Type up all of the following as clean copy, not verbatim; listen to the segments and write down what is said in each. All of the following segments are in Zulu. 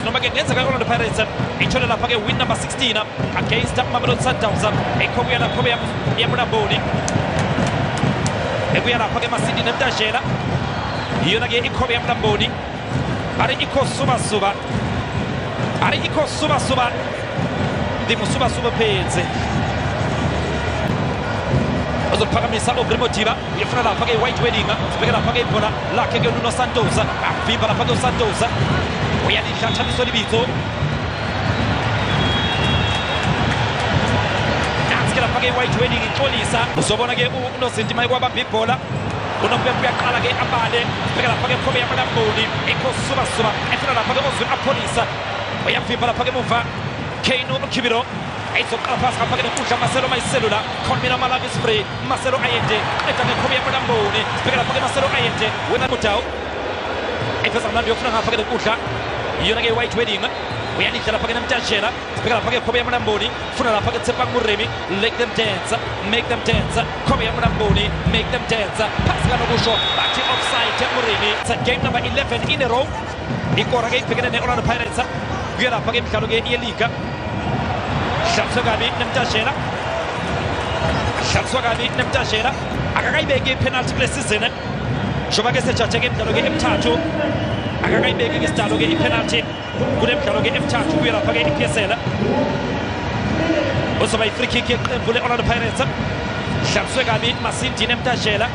Noma ke kungenzeka Orlando Pirates ithole lapha ke win number 16 against Mamelodi Sundowns. Ekhobuya lapho yamulamboni. Ekuya lapha ke Masindi Nemtajela. Iyona ke ikhobe yamulamboni. Ari ikho suba suba. Ari ikho suba suba. Ndimo suba suba phenze. Uzophakamisa uBrimotiva uyafuna lapha ke White Wedding sibheke lapha ke ibhola lakhe ke Nuno Santos avimba lapha ke uSantos uyalidla Thabiso Libitso nansi lapha ke White Wedding ixolisa uzobona ke uNozinti mayikwabamba ibhola uNompempe uyaqala ke abale sibheke lapha ke Khobe yamalamboni ikho suba suba efuna lapha ke Ozwin Apholisa uyavimba lapha ke muva Kane Ukibiro. Ayizoqala phasi ngapha ke nenkundla Marcelo Mayiselula khona Malawi is free Marcelo Ayende qeda ngekhobe yamalamboni sibheke lapha ke Marcelo Ayende wena Mudau efeza mlando yofuna ngapha ke nenkundla iyona ke White Wedding uyalidla lapha ke Nemtajela sibheke lapha ke Khobe yamalamboni funa lapha ke Tshepang Moremi make them dance make them dance Khobe yamalamboni make them dance phasi kanokusho bathi offside Moremi. It's a game number 11 in a row ikora ke ibhekene ne-Orlando Pirates kuya lapha ke imidlalo ke yeliga. Dlaliswa kabi Nemtajela. Dlaliswa kabi Nemtajela. Akakayibeki ipenalty kule season. Njengoba ke sejajeke imidlalo ke emithathu. Akakayibeki ke isidalo ke ipenalty kule midlalo ke emithathu kuya lapha ke iPSL. Uzoba i-free kick yeqembu le-Orlando Pirates. Dlaliswe kabi Masindi Nemtajela.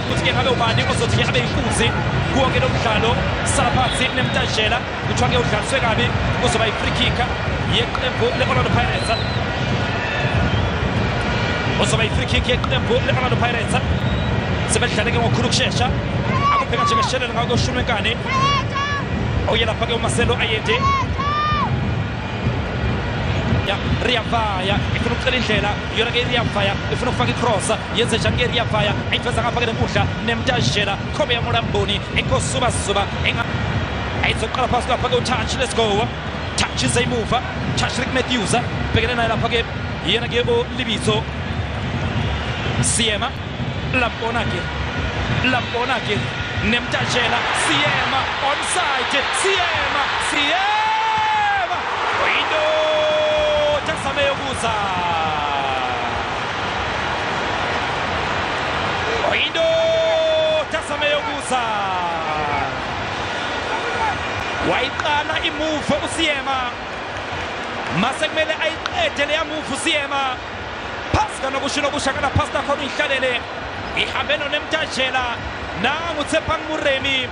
Kuthi ke ngabe ubani ozothi ke abe inkunzi kuwo ke lo mdlalo. Sala phansi Nemtajela. Kuthiwa ke udlaliswe kabi kuzoba i-free kick yeqembu le-Orlando Pirates. Uzoba i-free kick yeqembu le-Orlando Pirates. Sebedlale ke ngokukhulu ukushesha. Akupheka nje beshelela ngako ushuni wenkani. Oye lapha ke uMarcelo Ayende. Ya Riyavaya ifuna ukucela indlela iyona ke Riyavaya ifuna ukufaka icross yenze njani ke Riyavaya ayiveza ngapha ke nenkundla Nemtajela Khobe yamulamboni ikho suba suba ayizoqala phasi lapha ke uTouch. Let's go. Touch imuva Tashrik Matthews bhekene naye lapha ke yena ke uLibitso Siema lambona ke lambona ke Nemtajela Siema onside Siema Siema indoda sameyokuza indoda sameyokuza wayiqala imove uSiema mase kumele ayiqede leya move uSiema phasi kanokusho nokushakala phasi nakhona uyihlalele ihambe noNemtajela nangu Tshepang Moremi.